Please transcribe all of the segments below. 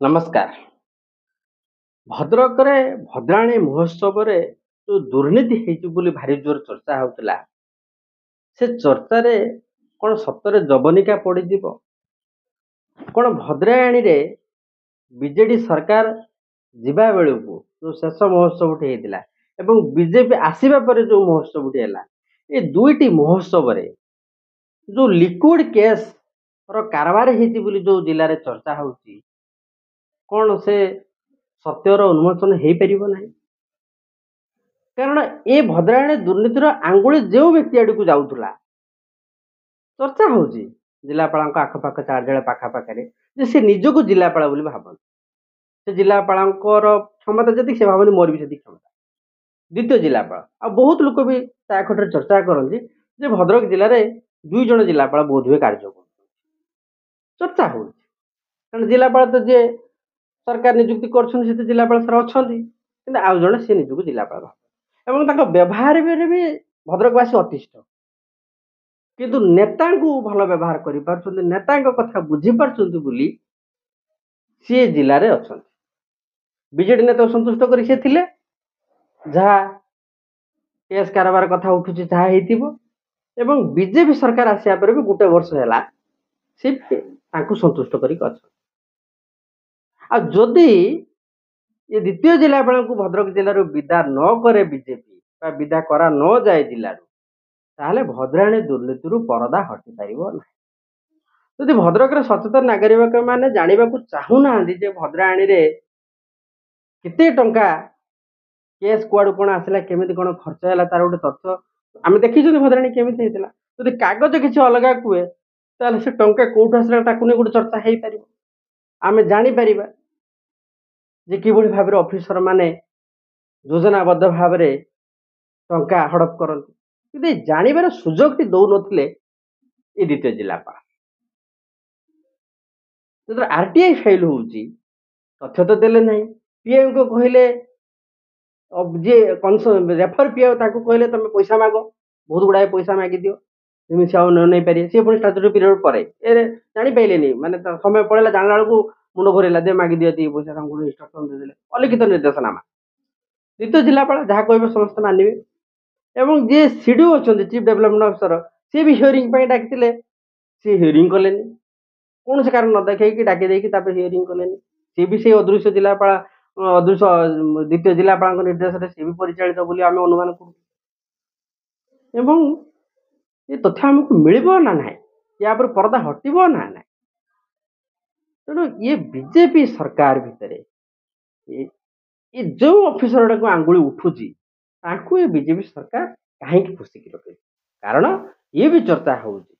ନମସ୍କାର। ଭଦ୍ରକରେ ଭଦ୍ରାଣୀ ମହୋତ୍ସବରେ ଯୋଉ ଦୁର୍ନୀତି ହେଇଛି ବୋଲି ଭାରି ଜୋର ଚର୍ଚ୍ଚା ହେଉଥିଲା, ସେ ଚର୍ଚ୍ଚାରେ କ'ଣ ସତରେ ଯବନିକା ପଡ଼ିଯିବ? କ'ଣ ଭଦ୍ରାଣୀରେ ବିଜେଡି ସରକାର ଯିବା ବେଳକୁ ଯୋଉ ଶେଷ ମହୋତ୍ସବଟି ହେଇଥିଲା ଏବଂ ବିଜେପି ଆସିବା ପରେ ଯୋଉ ମହୋତ୍ସବଟି ହେଲା, ଏ ଦୁଇଟି ମହୋତ୍ସବରେ ଯୋଉ ଲିକ୍ୱିଡ କ୍ୟାସ୍ ର କାରବାର ହେଇଛି ବୋଲି ଯୋଉ ଜିଲ୍ଲାରେ ଚର୍ଚ୍ଚା ହେଉଛି, କ'ଣ ସେ ସତ୍ୟର ଉନ୍ମୋଚନ ହେଇପାରିବ ନାହିଁ? କାରଣ ଏ ଭଦ୍ରାଣୀ ଦୁର୍ନୀତିର ଆଙ୍ଗୁଳି ଯେଉଁ ବ୍ୟକ୍ତି ଆଡ଼କୁ ଯାଉଥିଲା, ଚର୍ଚ୍ଚା ହେଉଛି ଜିଲ୍ଲାପାଳଙ୍କ ଆଖପାଖ କାର୍ଯ୍ୟାଳୟ ପାଖାପାଖରେ ଯେ ସେ ନିଜକୁ ଜିଲ୍ଲାପାଳ ବୋଲି ଭାବନ୍ତି। ସେ ଜିଲ୍ଲାପାଳଙ୍କର କ୍ଷମତା ଯେତିକି, ସେ ଭାବନ୍ତି ମୋର ବି ସେତିକି କ୍ଷମତା। ଦ୍ୱିତୀୟ ଜିଲ୍ଲାପାଳ, ଆଉ ବହୁତ ଲୋକ ବି ତା ଆଖଟରେ ଚର୍ଚ୍ଚା କରନ୍ତି ଯେ ଭଦ୍ରକ ଜିଲ୍ଲାରେ ଦୁଇ ଜଣ ଜିଲ୍ଲାପାଳ ବୋଧ ହୁଏ କାର୍ଯ୍ୟ କରୁଛନ୍ତି, ଚର୍ଚ୍ଚା ହେଉଛି। କାରଣ ଜିଲ୍ଲାପାଳ ତ ଯିଏ ସରକାର ନିଯୁକ୍ତି କରୁଛନ୍ତି, ସେ ତ ଜିଲ୍ଲାପାଳ ସାର୍ ଅଛନ୍ତି, କିନ୍ତୁ ଆଉ ଜଣେ ସେ ନିଜକୁ ଜିଲ୍ଲାପାଳ ଭାବନ୍ତି ଏବଂ ତାଙ୍କ ବ୍ୟବହାରରେ ବି ଭଦ୍ରକବାସୀ ଅତିଷ୍ଠ। କିନ୍ତୁ ନେତାଙ୍କୁ ଭଲ ବ୍ୟବହାର କରିପାରୁଛନ୍ତି, ନେତାଙ୍କ କଥା ବୁଝିପାରୁଛନ୍ତି ବୋଲି ସିଏ ଜିଲ୍ଲାରେ ଅଛନ୍ତି। ବିଜେଡି ନେତାକୁ ସନ୍ତୁଷ୍ଟ କରି ସେ ଥିଲେ, ଯାହା କେସ୍ କାରବାର କଥା ଉଠୁଛି ଯାହା ହେଇଥିବ। ଏବଂ ବିଜେପି ସରକାର ଆସିବା ପରେ ବି ଗୋଟେ ବର୍ଷ ହେଲା, ସେ ତାଙ୍କୁ ସନ୍ତୁଷ୍ଟ କରିକି ଅଛନ୍ତି। ଆଉ ଯଦି ଏ ଦ୍ୱିତୀୟ ଜିଲ୍ଲାପାଳଙ୍କୁ ଭଦ୍ରକ ଜିଲ୍ଲାରୁ ବିଦା ନ କରେ ବିଜେପି ବା ବିଦା କରା ନ ଯାଏ ଜିଲ୍ଲାରୁ, ତାହେଲେ ଭଦ୍ରାଣୀ ଦୁର୍ନୀତିରୁ ପରଦା ହଟିପାରିବ ନାହିଁ। ଯଦି ଭଦ୍ରକର ସଚେତନ ନାଗରିକ ମାନେ ଜାଣିବାକୁ ଚାହୁଁନାହାନ୍ତି ଯେ ଭଦ୍ରାଣୀରେ କେତେ ଟଙ୍କା କେସ୍ କୁଆଡୁ କ'ଣ ଆସିଲା, କେମିତି କ'ଣ ଖର୍ଚ୍ଚ ହେଲା, ତାର ଗୋଟେ ତଥ୍ୟ ଆମେ ଦେଖିଛନ୍ତି ଭଦ୍ରାଣୀ କେମିତି ହେଇଥିଲା। ଯଦି କାଗଜ କିଛି ଅଲଗା କୁହେ, ତାହେଲେ ସେ ଟଙ୍କା କୋଉଠୁ ଆସିଲା ତାକୁ ନେଇ ଗୋଟେ ଚର୍ଚ୍ଚା ହେଇପାରିବ। ଆମେ ଜାଣିପାରିବା ଯେ କିଭଳି ଭାବରେ ଅଫିସର ମାନେ ଯୋଜନାବଦ୍ଧ ଭାବରେ ଟଙ୍କା ହଡପ କରନ୍ତି। କିନ୍ତୁ ଏ ଜାଣିବାର ସୁଯୋଗଟି ଦଉନଥିଲେ ଏ ଦ୍ୱିତୀୟ ଜିଲ୍ଲାପାଳ। ଯେତେବେଳେ ଆରଟିଆଇ ଫାଇଲ ହଉଛି, ତଥ୍ୟ ତ ଦେଲେ ନାହିଁ। ପିଏମକୁ କହିଲେ, ଯିଏ ରେଫର ପିଏ ତାଙ୍କୁ କହିଲେ ତମେ ପଇସା ମାଗ, ବହୁତ ଗୁଡାଏ ପଇସା ମାଗିଦିଅ, ଯେମିତି ସେ ଆଉ ନ ନେଇପାରିବେ। ସିଏ ପୁଣି ଷ୍ଟାଚୁଟୋରୀ ପିରିୟଡ ପରେ ଏ ଜାଣିପାରିଲେନି, ମାନେ ସମୟ ପଳେଇଲା, ଜାଣିଲା ବେଳକୁ ମୁଣ୍ଡ ଘୁରେଇଲା, ଦେ ମାଗିଦିଅ ଏତିକି ପଇସା। ତାଙ୍କୁ ଇନଷ୍ଟ୍ରକ୍ସନ ଦେଇଦେଲେ, ଅଲିଖିତ ନିର୍ଦ୍ଦେଶନାମା। ଦ୍ୱିତୀୟ ଜିଲ୍ଲାପାଳ ଯାହା କହିବେ ସମସ୍ତେ ମାନିବେ। ଏବଂ ଯିଏ ସିଡିଓ ଅଛନ୍ତି, ଚିଫ ଡେଭଲପମେଣ୍ଟ ଅଫିସର, ସିଏ ବି ହିୟରିଂ ପାଇଁ ଡାକିଥିଲେ, ସିଏ ହିୟରିଂ କଲେନି। କୌଣସି କାରଣ ନ ଦେଖେଇକି ଡାକି ଦେଇକି ତାପରେ ହିୟରିଂ କଲେନି। ସିଏ ବି ସେଇ ଅଦୃଶ୍ୟ ଜିଲ୍ଲାପାଳ, ଅଦୃଶ୍ୟ ଦ୍ୱିତୀୟ ଜିଲ୍ଲାପାଳଙ୍କ ନିର୍ଦ୍ଦେଶରେ ସିଏ ବି ପରିଚାଳିତ ବୋଲି ଆମେ ଅନୁମାନ କରୁ। ଏବଂ ଏ ତଥ୍ୟ ଆମକୁ ମିଳିବ ନା ନାହିଁ? ୟା ଉପରେ ପରଦା ହଟିବ ନା ନାହିଁ? ତେଣୁ ଇଏ ବିଜେପି ସରକାର ଭିତରେ ଏ ଯୋଉ ଅଫିସର ଗୁଡାକୁ ଆଙ୍ଗୁଳି ଉଠୁଛି, ତାଙ୍କୁ ଏ ବିଜେପି ସରକାର କାହିଁକି ପୋଷିକି ରଖିଛି? କାରଣ ଇଏ ବି ଚର୍ଚ୍ଚା ହଉଛି,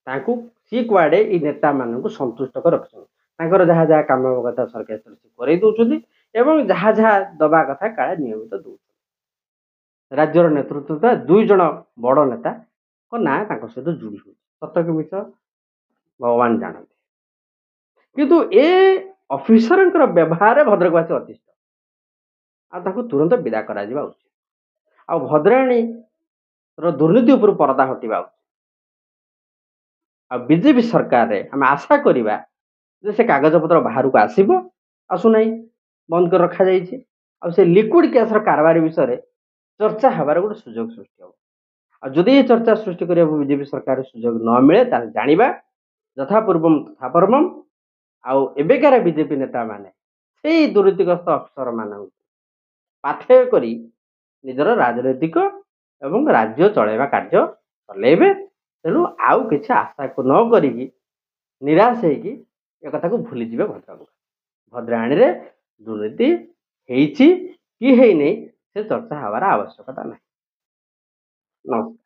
ତାଙ୍କୁ ସିଏ କୁଆଡେ ଏଇ ନେତାମାନଙ୍କୁ ସନ୍ତୁଷ୍ଟ କରି ରଖିଛନ୍ତି। ତାଙ୍କର ଯାହା ଯାହା କାମ ହେବା କଥା ସରକାରୀ ସ୍ତରରେ ସେ କରେଇ ଦଉଛନ୍ତି ଏବଂ ଯାହା ଯାହା ଦବା କଥା କାଳେ ନିୟମିତ ଦଉଛନ୍ତି। ରାଜ୍ୟର ନେତୃତ୍ୱ ଦୁଇ ଜଣ ବଡ ନେତାଙ୍କ ନାଁ ତାଙ୍କ ସହିତ ଯୋଡ଼ି ହେଉଛି। ସତ କି ମିଛ ଭଗବାନ ଜାଣନ୍ତି, କିନ୍ତୁ ଏ ଅଫିସରଙ୍କର ବ୍ୟବହାରରେ ଭଦ୍ରକବାସୀ ଅତିଷ୍ଠ ଆଉ ତାଙ୍କୁ ତୁରନ୍ତ ବିଦା କରାଯିବା ଉଚିତ। ଆଉ ଭଦ୍ରାଣୀର ଦୁର୍ନୀତି ଉପରୁ ପରଦା ହଟିବା ଉଚିତ। ଆଉ ବିଜେପି ସରକାରରେ ଆମେ ଆଶା କରିବା ଯେ ସେ କାଗଜପତ୍ର ବାହାରକୁ ଆସିବ, ଆସୁନାହିଁ, ବନ୍ଦ କରି ରଖାଯାଇଛି। ଆଉ ସେ ଲିକ୍ୱିଡ କ୍ୟାସ୍ର କାରବାର ବିଷୟରେ ଚର୍ଚ୍ଚା ହେବାର ଗୋଟେ ସୁଯୋଗ ସୃଷ୍ଟି ହେବ। ଆଉ ଯଦି ଏ ଚର୍ଚ୍ଚା ସୃଷ୍ଟି କରିବାକୁ ବିଜେପି ସରକାର ସୁଯୋଗ ନ ମିଳେ, ତାହେଲେ ଜାଣିବା ଯଥା ପୂର୍ବମ ତଥା ପରମମ୍। ଆଉ ଏବେକାର ବିଜେପି ନେତାମାନେ ସେଇ ଦୁର୍ନୀତିଗ୍ରସ୍ତ ଅଫିସର ମାନଙ୍କୁ ପାଥେୟ କରି ନିଜର ରାଜନୈତିକ ଏବଂ ରାଜ୍ୟ ଚଳାଇବା କାର୍ଯ୍ୟ ଚଲେଇବେ। ତେଣୁ ଆଉ କିଛି ଆଶାକୁ ନ କରିକି ନିରାଶ ହେଇକି ଏକଥାକୁ ଭୁଲିଯିବେ ଭଦ୍ରକ। ଭଦ୍ରାଣୀରେ ଦୁର୍ନୀତି ହେଇଛି କି ହେଇନି, ସେ ଚର୍ଚ୍ଚା ହେବାର ଆବଶ୍ୟକତା ନାହିଁ। ନମସ୍କାର।